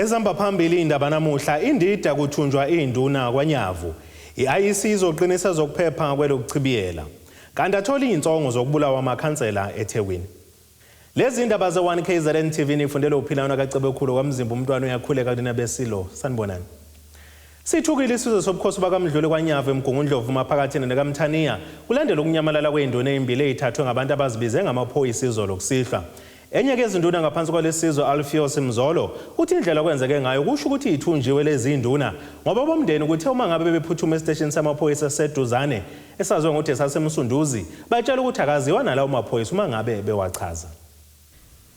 Ezihamba phambili indaba namuhla indida kuthunjwa induna kwaNyavu. I-IEC izoqinisa ezokuphepha kwelokuchibiyela. Kanti athola izinsongo zokubulawa amakhansela eThekwini. Lezi indaba ze-1 KZN TV nifundele uphilana kaCebekhulu kwaMzimba umntwana uyakhuleka kunina besilo. Sanibonani. Sithukile isizwe sobukhosi bakaMdluli kwaNyavu eMgungundlovu maphakathi nekaMthaniya kulandela ukunyamalala kwey'nduna ey'mbili ey'thathwe ngabantu abazibize ngamaphoyisa izolo kusihlwa. Enye kezinduna ngaphansi kwalesizwe Alfios Mzolo uthi indlela okwenzeke ngayo kusho ukuthi ithunjiwe lezi nduna ngoba bomndeni kuthe uma ngabe bebephuthuma esiteshini samaphoyisa eseduzane esaziwa ngokuthi esaseMsunduzi batshela ukuthi akaziwa nalawo maphoyisa uma ngabe bewachaza.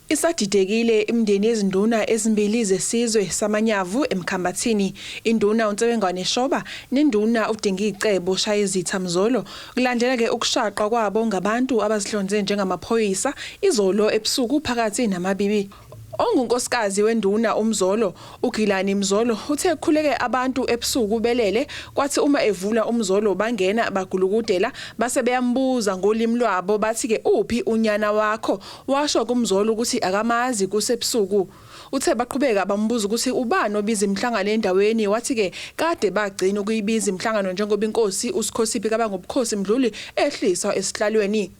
Isadidekile imindeni yezinduna ezimbili zesizwe saManyavu eMkhambathini, induna uNtsebengwane Shoba nenduna uDingicebo Shayezitha Mzolo, kulandela-ke ukushaqwa kwabo ngabantu abazihlonze njengamaphoyisa izolo ebusuku phakathi namabibi. Ongunkosikazi wenduna uMzolo, uGilani Mzolo, uthe kukhuleke abantu ebusuku belele, kwathi uma evula uMzolo bangena bagulukudela base beyambuza ngolimi lwabo bathi-ke uphi unyana wakho, washo kuMzolo ukuthi akamazi kusebusuku. Uthe baqhubeka bambuza ukuthi ubani obiza imihlangano endaweni wathi-ke kade bagcina ukuyibiza imihlangano njengoba inkosi uSikhosiphi kaBangobukhosi Mdluli ehliswa esihlalweni.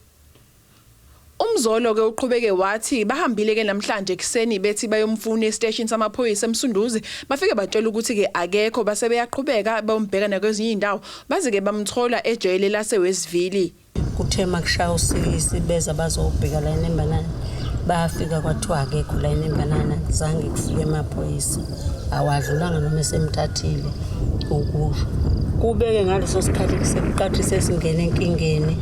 UMzolo-ke uqhubeke wathi bahambile-ke namhlanje ekuseni bethi bayomfuna esiteshini samaphoyisa eMsunduzi bafike batshela ukuthi-ke akekho base beyaqhubeka bayombheka nakwezinye iy'ndawo baze-ke bamthola ejele laseWestville. Kuthe makushaya usikisi beza bazobheka la enembanana bafika kwathiwa akekho la enembanana zange kufike amaphoyisa awadlulanga noma esemthathile ukusho kubeke ngaleso sikhathi sekuqathi sesingena enkingeni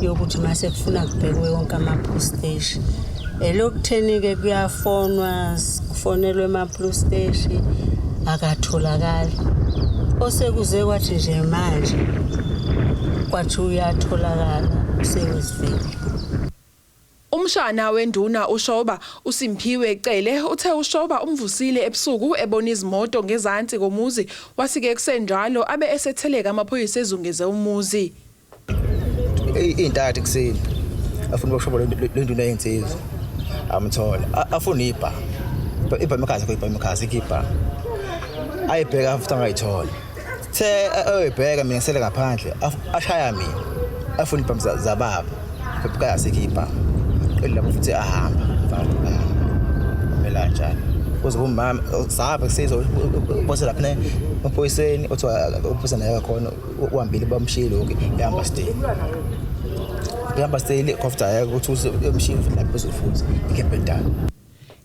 yokuthi mase kufuna kubhekwe wonke ama-police station elokutheni-ke kuyafonwa kufonelwe ema-police station akatholakali osekuze kwathi nje manje kwathi uyatholakala usewesivile. Umshana wenduna uShoba, uSimphiwe Cele, uthe uShoba umvusile ebusuku ebona izimoto ngezansi komuzi, wathi-ke kusenjalo abe esetheleka amaphoyisa ezungeze umuzi. Iy'ntathu ekuseni afuna ukushoba le nduna yensizwa amthola afuna ibha ibha emkhazi ibha emkhazi ikibha ayibheka futhi angayithola the oyibheka mina ngisele ngaphandle ashaya mina afuna ibhamu zababa bheka asikho ibhamu qeda lapho futhi ahamba mela kanjani kuze kumama sahamba kusizwa bose lapha emaphoyiseni othiwa uphoyisa naye kakhona uhambile bamshiyile okay ihamba stay ihamba stay khofta ayeke ukuthi emshiyile futhi lapho futhi ikhephe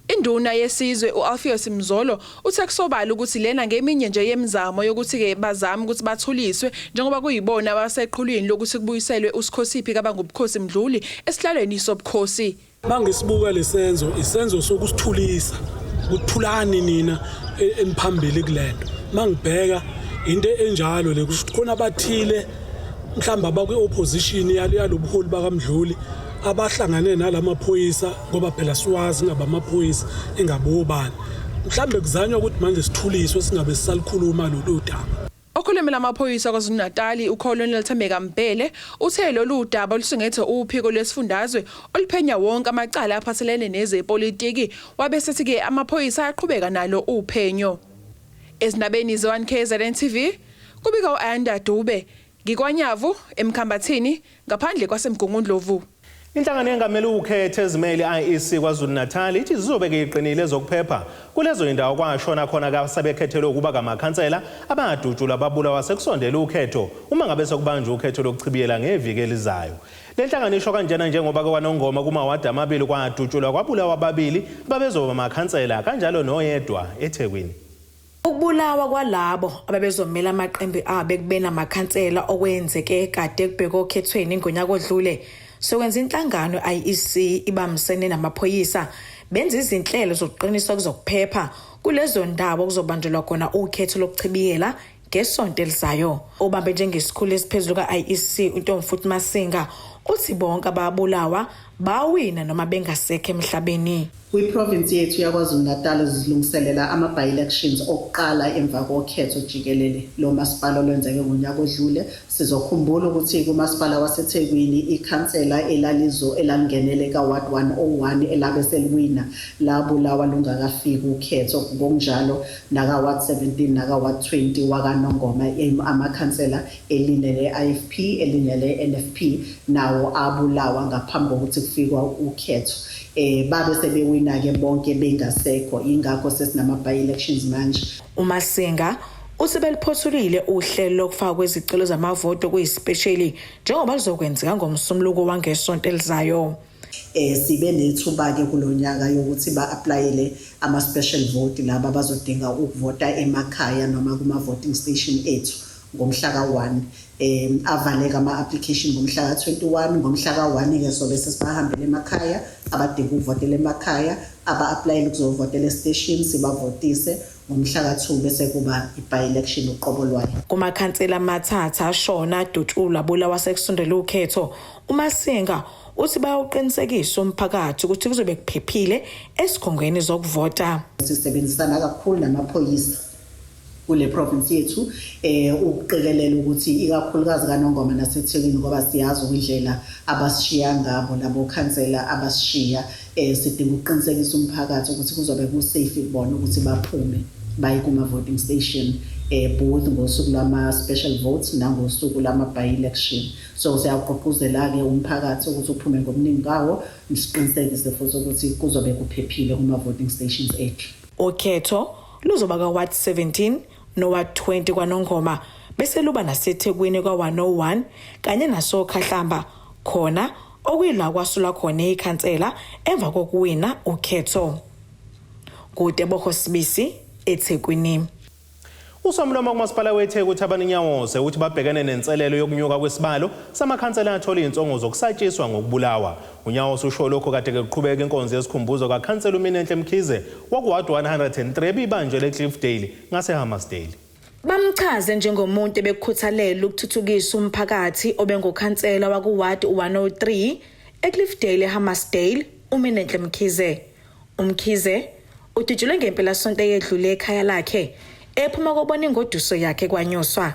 Induna yesizwe u-Alpheus Mzolo uthe kusobala ukuthi lena ngeminye nje yemizamo yokuthi-ke bazame ukuthi bathuliswe njengoba kuyibona abaseqhulwini lokuthi kubuyiselwe uSikhosiphi kaBangubukhosi Mdluli esihlalweni sobukhosi. Mangisibuka lesenzo isenzo sokusithulisa ukuthulani nina e, eniphambili kulento. Mangibheka into enjalo le kusho khona abathile mhlawumbe abakwi-opposition yalobuholi bakaMdluli abahlangane nalamaphoyisa ngoba phela siwazi ingaba amaphoyisa ingabobani mhlawumbe kuzanywa ukuthi manje sithuliswe singabe sisalikhuluma lolu daba. Okhulumela amaphoyisa KwaZulu-Natali uColonel Thembeka Mbhele uthe lolu daba lusingethe uphiko lwesifundazwe oluphenya wonke amacala aphathelene nezepolitiki wabe esethi-ke amaphoyisa ayaqhubeka nalo uphenyo. Ezindabeni ze-1 KZN TV kubika u-Ayanda Dube NgikwaNyavu, eMkhambathini, ngaphandle kwaseMgungundlovu. Inhlangano engamele ukhetho ezimele i-IEC KwaZulu-Natal ithi zizobe iqinile ezokuphepha kulezo zindawo kwashona khona asebekhethelwe ukuba kamakhansela abangadutshulwa babulawa sekusondele ukhetho uma ngabe sekubanjwa ukhetho lokuchibiyela ngeviki elizayo. Le nhlangano isho kanjena njengoba kwaNongoma kumawadi amabili kwadutshulwa kwabulawa ababili ababezoba amakhansela kanjalo noyedwa eThekwini. Ukubulawa kwalabo ababezomela amaqembu abo ekubeni amakhansela okwenzeke kade kubhekwe okhethweni ngonyaka odlule sokwenza inhlangano i-IEC ibambisene namaphoyisa benza izinhlelo zokuqinisa kuzokuphepha kulezo ndawo okuzobanjelwa khona ukhetho lokuchibiyela ngesonto elizayo. Obambe njengesikhulu esiphezulu ka-IEC uNtomfuthi Masinga uthi bonke ababulawa bawina noma bengasekho emhlabeni. Kwiprovinsi yethu yaKwaZulu-Natal zilungiselela ama-by-elections okuqala emva kokhetho jikelele lo masipala olwenzeke ngonyaka odlule. Sizokhumbula ukuthi kumasipala waseThekwini ikhansela elalizo elalingenele ka-ward 101 elabe seliwina labulawa lungakafiki ukhetho, ngokunjalo naka-ward 17 naka-ward 20 wakaNongoma amakhansela elinye le-IFP elinye le-NFP nawo abulawa ngaphambi kokuthi kufikwa ukhetho. Babe sebewina ke bonke bengasekho, ingakho sesinama by elections manje. UMasinga uthi beliphothulile uhlelo lokufakwa kwezicelo zamavoti kuyisipesheli njengoba luzokwenzeka ngoMsombuluko wangesonto elizayo. Sibe nethuba ke kulonyaka yokuthi ba-applyele ama special vote laba abazodinga ukuvota emakhaya noma kuma voting station ethu ngomhla ka-1. Avaleka ama-application ngomhla ka-21. Ngomhla ka-1 ke sobe sesibahambele emakhaya abadinga ukuvotela emakhaya, aba-applyele ukuzovotela estation sibavotise ngomhla ka-2, bese kuba i-by-election uqobo lwayo. Kumakhansela amathathu ashona adutshulwa abulawa sekusondela ukhetho, uMasinga uthi bayawuqinisekisa umphakathi ukuthi kuzobe kuphephile esikhungweni zokuvota. Sisebenzisana kakhulu namaphoyisa kule province yethu ukuqikelela ukuthi ikakhulukazi kaNongoma naseThekwini, ngoba siyazi indlela abasishiya ngabo labo khansela abasishiya. Sidinga ukuqinisekisa umphakathi ukuthi kuzobe ku-safe kubona ukuthi baphume baye kuma voting station, both ngosuku lwama special votes nangosuku lwama by election. So siyagqugquzela ke umphakathi ukuthi uphume ngobuningi bawo, siqinisekise futhi ukuthi kuzobe kuphephile kuma voting stations ethu. Ukhetho luzoba ka-ward 17 no-ward 20 kwaNongoma, bese luba naseThekwini kwa-101 kanye nasoKhahlamba, khona okuyila kwasula khona ikhansela emva kokuwina ukhetho. KuTebogo Sibisi, eThekwini. Usomlomo kumasipala weTheku uThabani Nyawose uthi babhekene nenselelo yokunyuka kwesibalo samakhansela athola izinsongo zokusatshiswa ngokubulawa. UNyawose usho lokho kade kuqhubeka inkonzo yesikhumbuzo kakhansela uMinenhle Mkhize wakuward 103 ebibanjelwe eCliffdale ngaseHammarsdale. Bamchaze njengomuntu ebekukhuthalela ukuthuthukisa umphakathi obengukhansela wakuward 103 eCliffdale eHammarsdale, uMinenhle Mkhize. UMkhize udutshulwe ngempelasonto eyedlule ekhaya lakhe ephuma kobona ingoduso yakhe kwaNyuswa.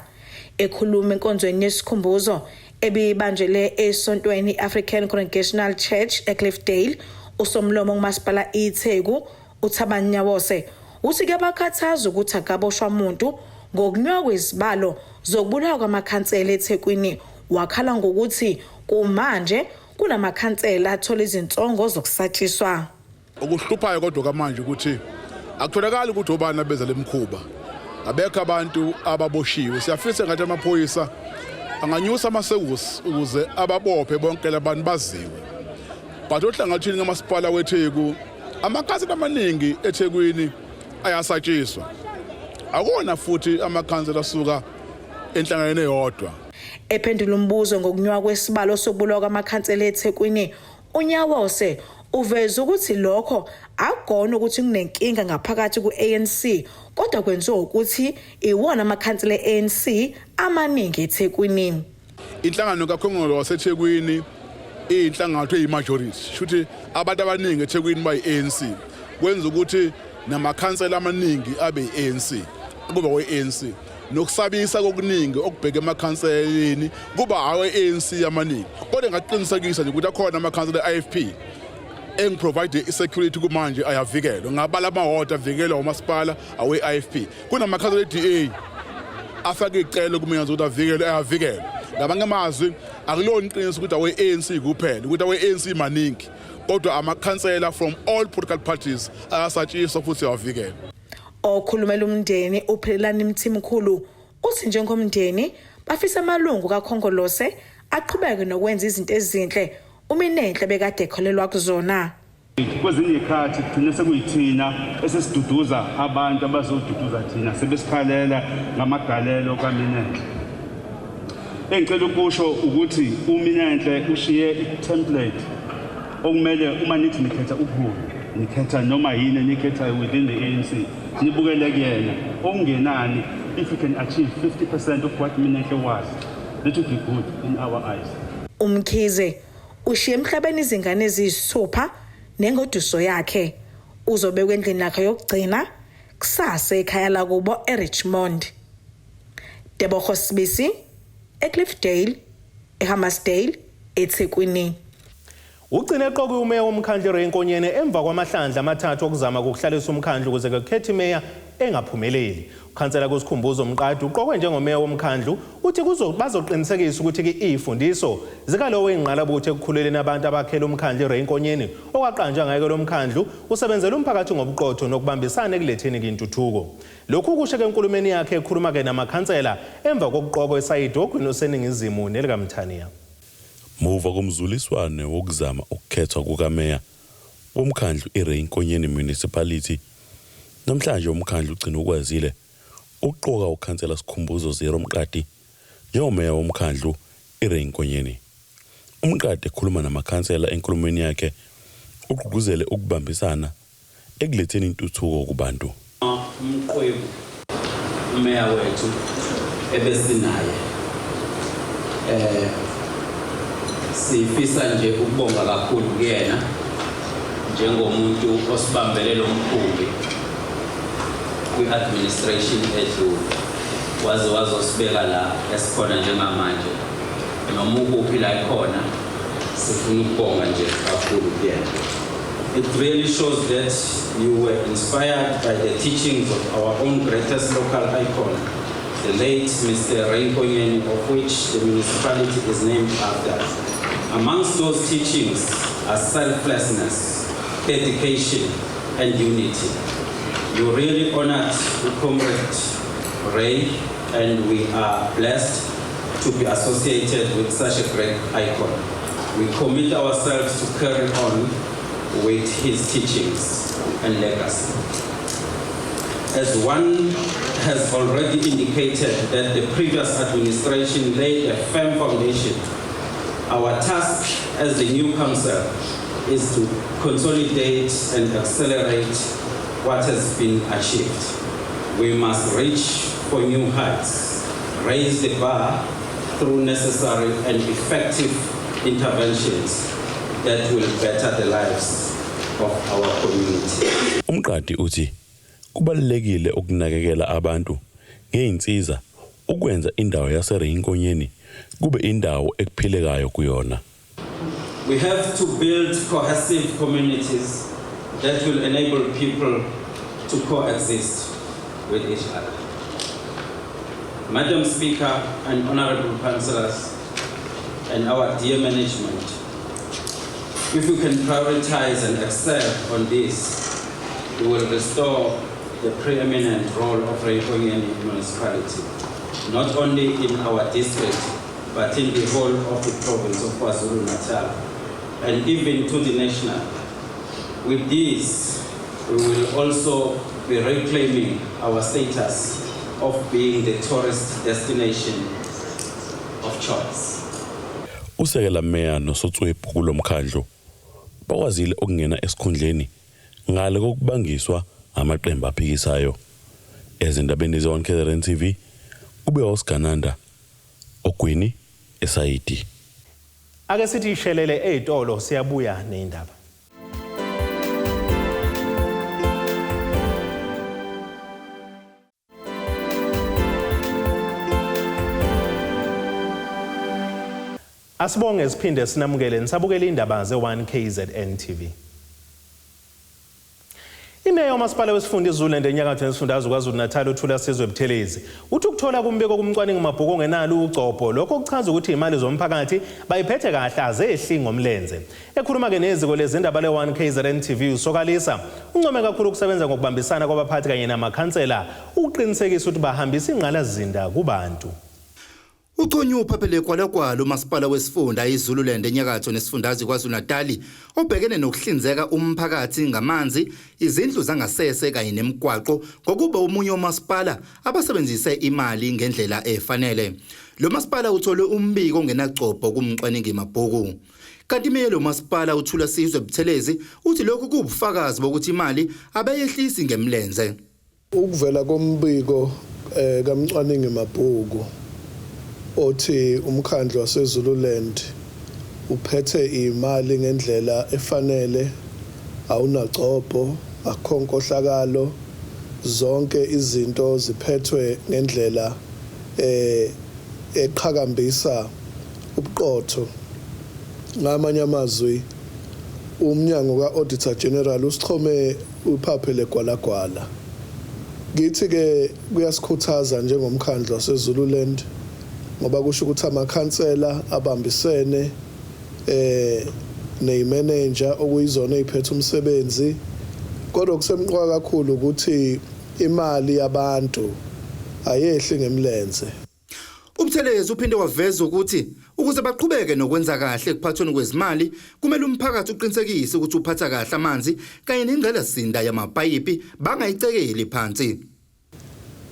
Ekhuluma enkonzweni yesikhumbuzo ebibanjelwe esontweni i-African Congregational Church eCliffdale, usomlomo kumasipala iTheku uThabani Nyawose uthi kuyabakhathaza ukuthi akaboshwa muntu ngokunyuka kwezibalo zokubulawa kwamakhansela eThekwini. Wakhala ngokuthi kumanje kunamakhansela athola izinsongo zokusatshiswa. Okuhluphayo kodwa kamanje ukuthi akutholakali ukuthi obani abeza lemkhuba, abekho abantu ababoshiwe. Siyafisa ngathi amaphoyisa anganyusa amasewusi ukuze ababophe bonke labantu baziwe. But ohlangothini kamasipala weTheku, amakhansela amaningi eThekwini ayasatshiswa, akona futhi amakhansela asuka enhlanganweni eyodwa. Ephendula umbuzo ngokunyuka kwesibalo sokubulawa kwamakhansela eThekwini, uNyawose uveza ukuthi lokho akukona ukuthi kunenkinga ngaphakathi ku-ANC, kodwa kwenziwa ukuthi iwona amakhansela e-ANC amaningi eThekwini. Inhlangano kaKhongolo waseThekwini iyinhlangano eyi-majority, shuthi abantu abaningi eThekwini bayi-ANC, kwenza ukuthi namakhansela amaningi abe yi-ANC, kuba we-ANC. Nokusabisa kokuningi okubheka emakhanseleni kuba awe-ANC amaningi, kodwa ngaqinisekisa nje ukuthi akhona amakhansela e-IFP engiprovide i-security kumanje, ayavikelwa. Ngabala amahhota avikelwa umasipala awe-IFP. Kunamakhansela e-DA afake icelo kumina ukuthi avikelwe, ayavikelwa. Ngamanye amazwi, akulona iqiniso ukuthi awe-ANC kuphela, ukuthi awe-ANC maningi, kodwa amakhansela from all political parties ayasatshiswa futhi ayavikelwa. Okhulumela umndeni uPhilelani Mthimkhulu uthi njengomndeni bafisa amalungu kaKhongolose aqhubeke nokwenza izinto ezinhle uMinenhle bekade ekholelwa kuzona. Kwezinye izikhathi kugcine sekuyithina esesiduduza abantu abazoduduza thina sebesikhalela ngamagalelo kaMinenhle. Engicela ukusho ukuthi uMinenhle ushiye i-template okumele uma nithi nikhetha ubuholi, nikhetha noma yini enikhethayo within the ANC, nibukele kuyena. Okungenani, if you can achieve 50% of what Minenhle was, that would be good in our eyes. UMkhize ushiye emhlabeni izingane eziyisithupha nengoduso yakhe. Uzobekwa endlini yakhe yokugcina kusasa ekhaya lakubo eRichmond. Tebogo Sibisi, eCliffdale, eHammarsdale, eThekwini. Ugcine eqokwe umeya womkhandlu eRay Nkonyeni emva kwamahlandla amathathu okuzama ukuhlalisa umkhandlu ukuze kukhethe imeya engaphumeleli. Ukhansela kuSikhumbuzo Mqadi uqokwe njengomeya womkhandlu uthi bazoqinisekisa ukuthi-ke iy'fundiso zikalowo ingqalabutho ekukhuleleni abantu abakhela umkhandlu eRay Nkonyeni okwaqanjwa ngaye lo mkhandlu usebenzela umphakathi ngobuqotho nokubambisana ekuletheni intuthuko. Lokhu kusho ke enkulumeni yakhe ekhuluma-ke namakhansela emva kokuqokwa esayidi ogwini oseningizimu nelikaMthaniya. Muva komzuliswane wokuzama ukukhethwa kukameya womkhandlu iRay Nkonyeni Municipality, namhlanje umkhandlu ugcina ukwazile ukuqoka ukhansela Sikhumbuzo Zero Mqadi njengomeya womkhandlu iRay Nkonyeni. UMqadi ekhuluma namakhansela enkulumweni yakhe ugqugquzele ukubambisana ekuletheni intuthuko kubantu. Umqwebu umeya wethu ebesinaye sifisa nje ukubonga kakhulu kuyena njengomuntu osibambele lo mkhumbi kwi-administration edlule waze wazosibeka la esikhona njengamanje noma ukuphi la ikhona sifuna ukubonga nje kakhulu kuyena. It really shows that you were inspired by the teachings of our own greatest local icon, the late Mr. Ray Nkonyeni, of which the municipality is named after. Amongst those teachings are selflessness, dedication, and unity. You really honored Comrade Ray, and we are blessed to be associated with such a great icon. We commit ourselves to carry on with his teachings and legacy. As one has already indicated that the previous administration laid a firm foundation, our task as the new council is to consolidate and accelerate what has been achieved. We must reach for new heights, raise the bar through necessary and effective interventions that will better the lives of our community. UMqadi uthi kubalulekile ukunakekela abantu ngey'nsiza ukwenza indawo yaseRay Nkonyeni kube indawo ekuphilekayo kuyona. We have to build cohesive communities that will enable people to coexist with each other. Madam Speaker and Honorable Councillors and our dear management, if we can prioritize and excel on this, we will restore the preeminent role of Ray Nkonyeni Municipality, not only in our district, but in the whole of the province of KwaZulu-Natal, and even to the national. With this, we will also be reclaiming our status of being the tourist destination of choice. Usekela meya noSotswebhu kulomkhandlu bakwazile ukungena esikhundleni ngale kokubangiswa amaqembu aphikisayo. Ezindabeni ze-1 KZN TV kube uSigananda Ogwini eSayidi. Ake sithi ishelele ey'tolo, siyabuya ney'ndaba. Asibonge siphinde sinamukele nisabukela indaba ze-1 KZN TV. Imeya yomasipala wesifunda iZululand enyakatho nesifundazwe KwaZulu-Natal uThulasizwe Buthelezi uthi ukuthola kumbiko kumcwaningi mabhuku ongenalo ugcobho lokho kuchaza ukuthi imali zomphakathi bayiphethe kahle azehli ngomlenze. Ekhuluma-ke neziko lezindaba le-1 KZN TV uSokalisa uncome kakhulu ukusebenza ngokubambisana kwabaphathi kanye namakhansela ukuqinisekisa ukuthi bahambisa ingqalasizinda kubantu. Uchonywe uphaphele kwalakwala umasipala wesifunda iZululand enyakatho nesifundazwe KwaZulu-Natal obhekene nokuhlinzeka umphakathi ngamanzi, izindlu zangasese kanye nemigwaqo ngokuba omunye umasipala abasebenzise imali ngendlela efanele. Lo masipala uthole umbiko ongenagcobho kumcwaningi mabhuku. Kanti imeya lo masipala uThulasizwe Buthelezi uthi lokhu kuwubufakazi bokuthi imali abeyehlisi ngemlenze. Ukuvela kombiko kamcwaningi mabhuku othi umkhandlu waseZululand uphethe imali ngendlela efanele, awunagcobho, Akukho nkohlakalo, zonke izinto ziphethwe ngendlela eqhakambisa ubuqotho. Ngamanye amazwi, umnyango ka-Auditor General usichome uphaphe legwalagwala. Kithi-ke kuyasikhuthaza njengomkhandlu waseZululand, ngoba kusho ukuthi amakhansela abambisene neyimenenja okuyizona ey'phethe umsebenzi. Kodwa okusemqoka kakhulu ukuthi imali yabantu ayehli ngemlenze. UButhelezi uphinde waveza ukuthi ukuze baqhubeke nokwenza kahle ekuphathweni kwezimali, kumele umphakathi uqinisekise ukuthi uphatha kahle amanzi kanye nengqalasizinda yamapayipi, bangayicekeli phansi.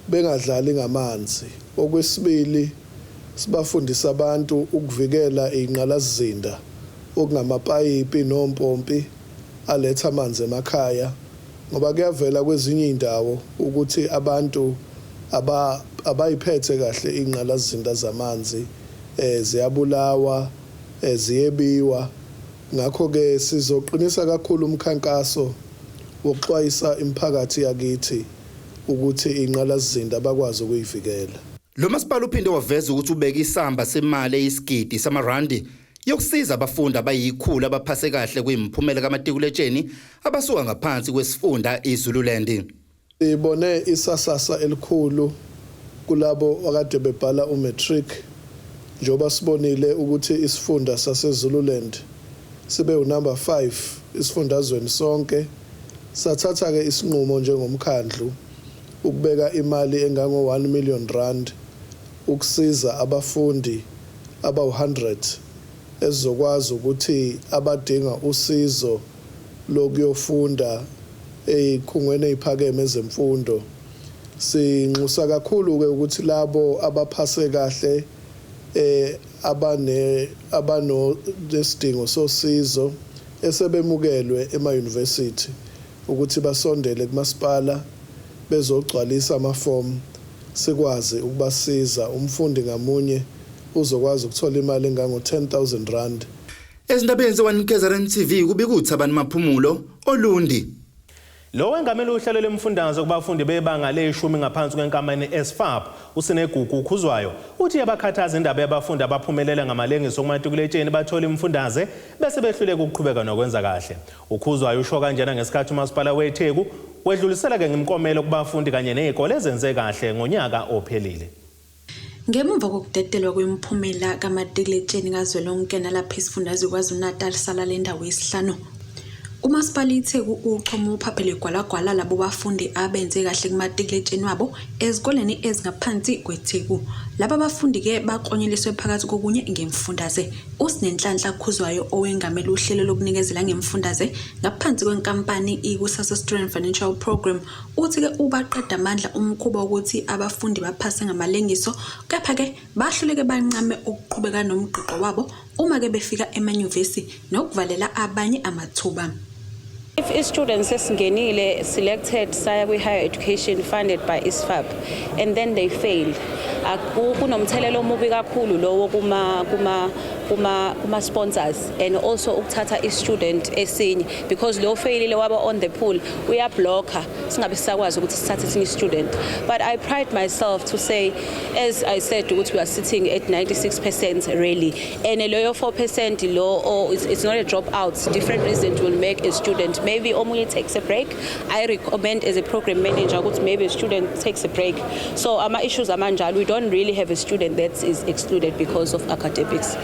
Bengadlali ngamanzi. Okwesibili, sibafundisa abantu ukuvikela ingqalasizinda okungamapayipi nompompi aletha amanzi emakhaya, ngoba kuyavela kwezinye indawo ukuthi abantu abayiphethe kahle ingqalasizinda zamanzi, ziyabulawa, ziyebiwa. Ngakho ke sizoqinisa kakhulu umkhankaso wokuxwayisa imiphakathi yakithi ukuthi ingqalasizinda bakwazi ukuyivikela. Lo masipala uphinde waveza ukuthi ubeka isamba semali eyisigidi samarandi yokusiza abafundi abayikhulu abaphase kahle kwimiphumela kamatikuletsheni abasuka ngaphansi kwesifunda iZululand. Sibone isasasa elikhulu kulabo akade bebhala umatric, njengoba sibonile ukuthi isifunda saseZululand sibe unumber 5 isifundazweni sonke. Sathatha ke isinqumo njengomkhandlu ukubeka imali engango 1 million rand ukusiza abafundi abawu-100 esizokwazi ukuthi abadinga usizo lokuyofunda ezikhungweni eziphakeme ezemfundo. Sinxusa kakhulu ke ukuthi labo abaphase kahle abane abano lesidingo sosizo esebemukelwe ema university ukuthi basondele kumasipala bezogcwalisa amafomu, sikwazi ukubasiza. Umfundi ngamunye uzokwazi ukuthola imali engango 10,000 rand. Ezindabeni ze-1 KZN TV, kubika uThabani Maphumulo, Olundi. Lo wengamele uhlelo lemfundaze kubafundi bebanga leshumi ngaphansi kwenkampani SFAB, uSinegugu Khuzwayo, uthi yabakhathaza indaba yabafundi abaphumelela ngamalengiso kumatikuletsheni bathola imfundaze bese behluleka ukuqhubeka nokwenza kahle. UKhuzwayo usho kanjena ngesikhathi umasipala weTheku wedlulisela ke ngemiklomelo kubafundi kanye nezikole ezenze kahle ngonyaka ophelile. Ngemuva kokudedelwa kwemiphumela kamatikuletsheni kazwelonke nalapha esifundazwe KwaZulu-Natal sala le ndawo yesihlanu, umasipala iTheku uchoma uphaphe legwalagwala labo bafundi abenze kahle kumatikuletsheni wabo ezikoleni ezingaphansi kweTheku. Laba bafundi-ke baklonyeliswe phakathi kokunye ngemfundaze. USinenhlanhla Khuzwayo, owengamele uhlelo lokunikezela ngemfundaze ngaphansi kwenkampani iKusasa Student Financial Program, uthi-ke ubaqeda amandla umkhuba wokuthi abafundi baphase ngamalengiso, kepha-ke bahluleke bancame ukuqhubeka nomgqigqo wabo uma-ke befika emanyuvesi nokuvalela abanye amathuba. If i-students esingenile selected saya kwi-higher education funded by ISFAP and then they fail, kunomthelela omubi kakhulu lowo kuma sponsors and also ukuthatha i-student esinye, because lo failile waba on the pool uyablocka, singabe sisakwazi ukuthi sithathe esinye i-student. But I pride myself to say, as I said, ukuthi we are sitting at 96% really, and leyo 4% lo, oh, it's not a drop out. Different reasons will make a student, maybe omunye takes a break. I recommend as a program manager ukuthi maybe a student takes a break. So ama issues amanjalo, we don't really have a student that is excluded because of academics.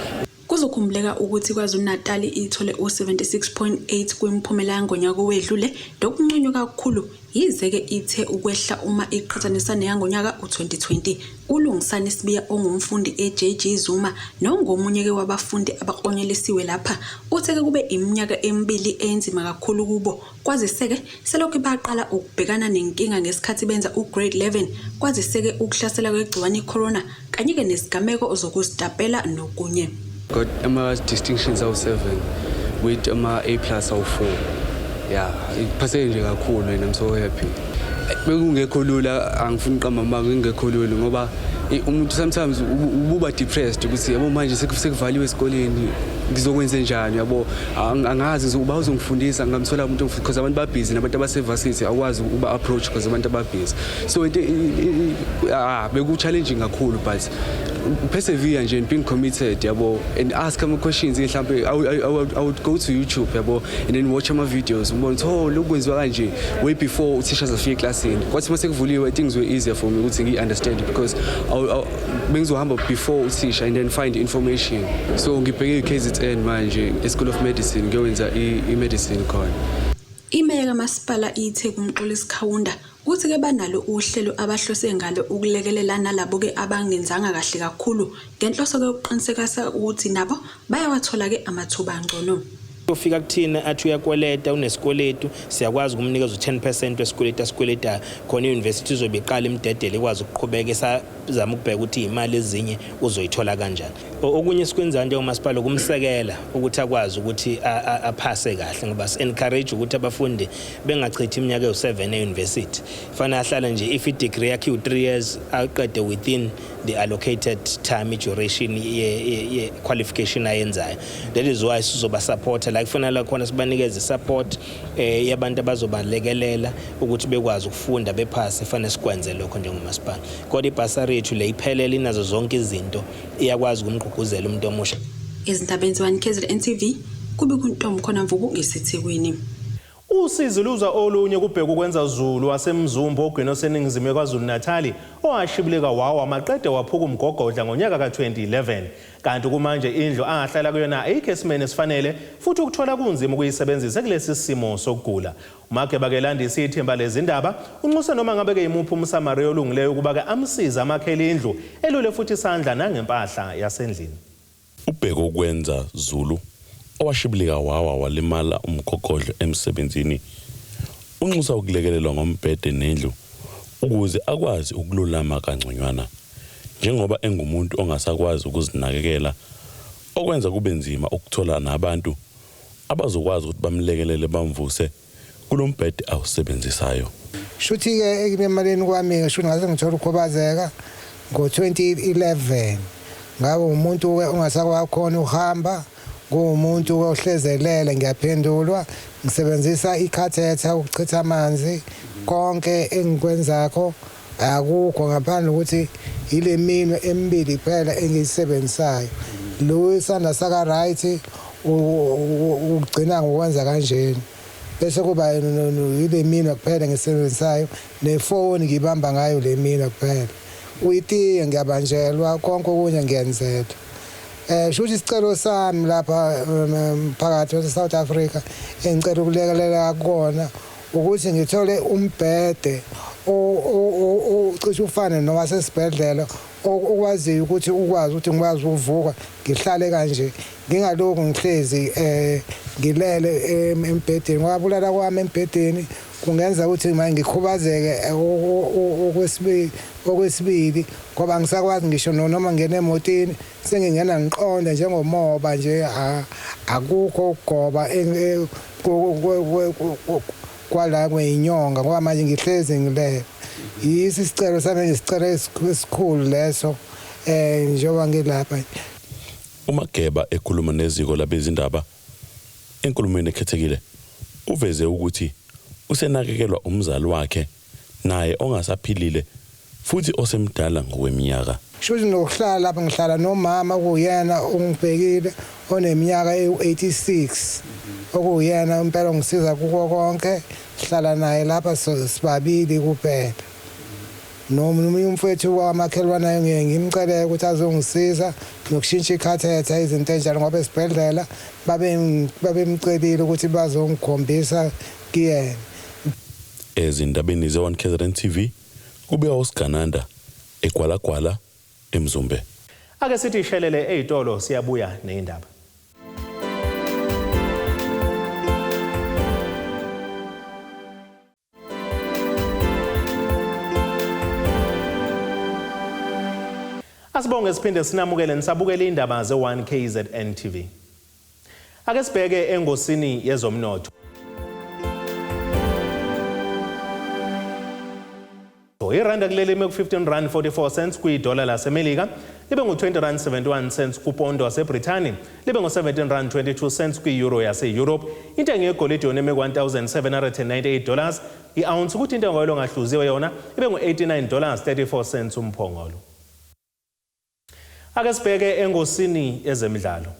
Kuzokhumbuleka ukuthi KwaZulu-Natal ithole u-76.8 kwimiphumela yangonyaka owedlule, nokunconywa kakhulu, yize-ke ithe ukwehla uma iqhathanisa neyangonyaka u-2020. ULungisani Sibiya, ongumfundi e-JG Zuma nongomunye-ke wabafundi abaklonyelisiwe lapha, uthe-ke kube iminyaka emibili enzima kakhulu kubo, kwazise-ke selokhu baqala ukubhekana nenkinga ngesikhathi benza u-grade 11, kwazise-ke ukuhlasela kwegciwane i-corona kanye-ke nezigameko zokuzitapela nokunye. Got ama-distinctions awu-7 with ama-A plus awu-4. Yeah, iphase nje kakhulu and I'm so happy. Bekungekho lula, angifuni uqamba amanga, ngingekho lula ngoba umuntu sometimes ububa depressed ukuthi yabo manje sekuvaliwe esikoleni, ngizokwenza njani, yabo, angazi uba uzongifundisa, ngingamthola umuntu because abantu babhizi nabantu abase-varsity awukwazi ukuba approach because abantu ababhizi. So into beku-challenging kakhulu, but persevere nje and being committed, yabo, and ask ama questions. Mhlambe I would go to YouTube, yabo, and then watch ama videos, ubone ukuthi oh, lokhu kwenziwa kanje, way before uthisha azafika eklasini. Kwathi mase kuvuliwe, things were easier for me ukuthi ngi-understand because bengizohamba before uthisha and then find information. So ngibheke i-KZN manje, e-School of Medicine, ngiyowenza i-medicine khona. Imeya kaMasipala iTheku uMxolisi Kaunda uthi-ke banalo uhlelo abahlose ngalo ukulekelela nalabo-ke abangenzanga kahle kakhulu ngenhloso-ke yokuqinisekisa ukuthi nabo bayawathola-ke amathuba angcono. Ufika kuthina athi uyakweleta, unesikweletu, siyakwazi ukumnikeza u-10% wesikweletu asikweletayo khona i-university izobe iqala imdedele ikwazi ukuqhubeka esazama ukubheka ukuthi iy'mali ezinye uzoyithola kanjani. Okunye esikwenzayo njengomasipala ukumsekela ukuthi akwazi ukuthi aphase kahle, ngoba si-encourage ukuthi abafundi bengachithi iminyaka ewu-7 e-university. Fanele ahlale nje, if i-degree yakhe iwu-3 years, aqede within the allocated time, i-duration ye-qualification ayenzayo. That is why sizoba supporta la kufanele khona, sibanikeze support yabantu abazobalekelela ukuthi bekwazi ukufunda bephase. Fanele sikwenze lokho njengomasipala, kodwa ibhasari yethu le iphelele, inazo zonke izinto, iyakwazi ukumgqugquzela umuntu omusha. Ezindabeni ze-1 KZN TV kube kuntombi khona Mvubu ngeseThekwini. Usizi luza olunye kubheka ukwenza Zulu waseMzumbe ogwini oseningizimu yaKwaZulu Natali owashibilika wawa maqede waphuka umgogodla ngonyaka ka-2011. Kanti kumanje indlu ahlala kuyona ayikho esimeni esifanele futhi ukuthola kunzima ukuyisebenzisa kulesi simo sokugula. uMageba kelandisa ithimba lezindaba unxuse noma ngabe ke imuphi umSamariya olungileyo ukuba-ke amsize amakhele indlu, elule futhi isandla nangempahla yasendlini. Ubheke ukwenza Zulu owashibilika wawa walimala umgogodlo emsebenzini unxusa ukulekelelwa ngombhede nendlu ukuze akwazi ukululama kangconywana, njengoba engumuntu ongasakwazi ukuzinakekela, okwenza kube nzima ukuthola nabantu abazokwazi ukuthi bamlekelele bamvuse kulombhede awusebenzisayo. Shuthi-ke ekulimaleni kwami-ke, shuthi ngase ngithola ukukhubazeka ngo-2011. Ngabe umuntu-ke ongasakwakhona ukuhamba, kuwumuntu ohlezelele, ngiyaphendulwa, ngisebenzisa ikhathetha ukuchitha amanzi. Konke engikwenzakho akukho ngaphandle ukuthi ile minwe emibili kuphela engiyisebenzisayo. Lo isandla saka right ugcina ngokwenza kanjena, bese kuba ile minwe kuphela engiyisebenzisayo, nefoni ngibamba ngayo le minwe kuphela. Uyitiye ngiyabanjelwa, konke okunye ngiyenzela. Shuthi isicelo sami lapha phakathi kwase-South Africa engicela ukulekelela kukona ukuthi ngithole umbhede ocishe ufane nowasesibhedlela, okwaziyo ukuthi ukwazi ukuthi ngikwazi ukuvuka ngihlale kanje, ngingalokhu ngihlezi ngilele embhedeni, ngoba bulala kwami embhedeni kungenza ukuthi manje ngikhubazeke okwesibili, ngoba angisakwazi ngisho noma ngene emotini sengingena ngiqonde njengomoba nje, akukho ukugoba kwala kweyinyonga, ngoba manje ngihlezi ngilele. Yisi isicelo sami, isicelo esikhulu leso njengoba ngilapha. UMageba ekhuluma neziko labezindaba enkulumweni ekhethekile uveze ukuthi usenakekelwa umzali wakhe naye ongasaphilile futhi osemdala ngokweminyaka. Shuthi nokuhlala lapha ngihlala nomama okuyena ongibhekile oneminyaka ewu-86, okuyena impela ongisiza kuko konke. Sihlala naye lapha sibabili kuphela. Nomunye umfowethu wamakhelwane ngiye ngimcele ukuthi azongisiza nokushintsha ikhathetha, izinto enjalo, ngoba esibhedlela babemcelile ukuthi bazongikhombisa kuyena. Ezindabeni ze-1 KZN TV kubika uSigananda eGwalagwala eMzumbe. Ake sithi ishelele ey'tolo, siyabuya ney'ndaba. Asibonge siphinde sinamukele nisabukele indaba ze-1 KZN TV. Ake sibheke engosini yezomnotho. Iranda kuleli ime ku-15 rand 44 cents kwidola laseMelika, libe ngu-20 rand 71 cents kupondo waseBrithani, libe ngu-17 rand 22 cents kwi-euro yase-Europe. Intengo yegolide yona ime ku-1798 dollars i-ounce, kuthi intengo yolo ngahluziwe yona ibe ngu-89 dollars 34 cents umphongolo. Ake sibheke engosini ezemidlalo.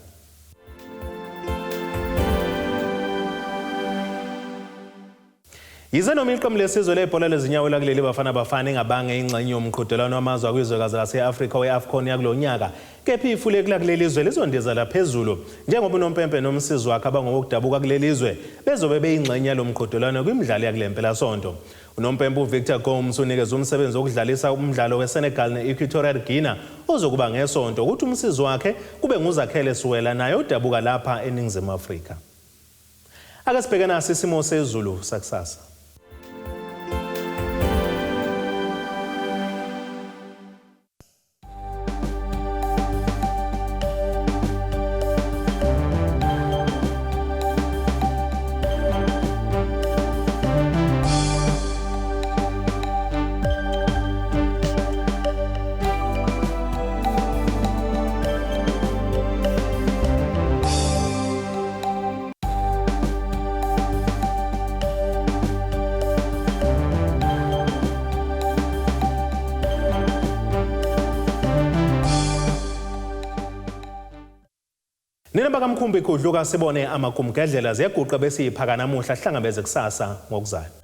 Yize noma iqembu lesizwe lebhola lezinyawo lakuleli Bafana Bafana ingabange ingxenye yomqhudelwano wamazwe akwizwekazi lase-Afrika we-AFCON yakulo nyaka, kepha ifulegi lakuleli zwe lizondizela phezulu njengoba unompempe nomsizi wakhe abangowokudabuka kuleli zwe bezobe beyingxenye yalo mqhudelwano kwimidlalo yakule mpelasonto. Unompempe uVictor Gomes unikeza umsebenzi wokudlalisa umdlalo weSenegal ne-Equatorial Guinea ozokuba ngesonto, ukuthi umsizi wakhe kube nguZakhele Siwela naye odabuka lapha eNingizimu Afrika. Ake sibheke nasi isimo sezulu sakusasa. Nina bakamkhumbi khudluka sibone amagumgedlela ziyaguqa bese yiphaka namuhla, sihlangabeze kusasa ngokuzayo.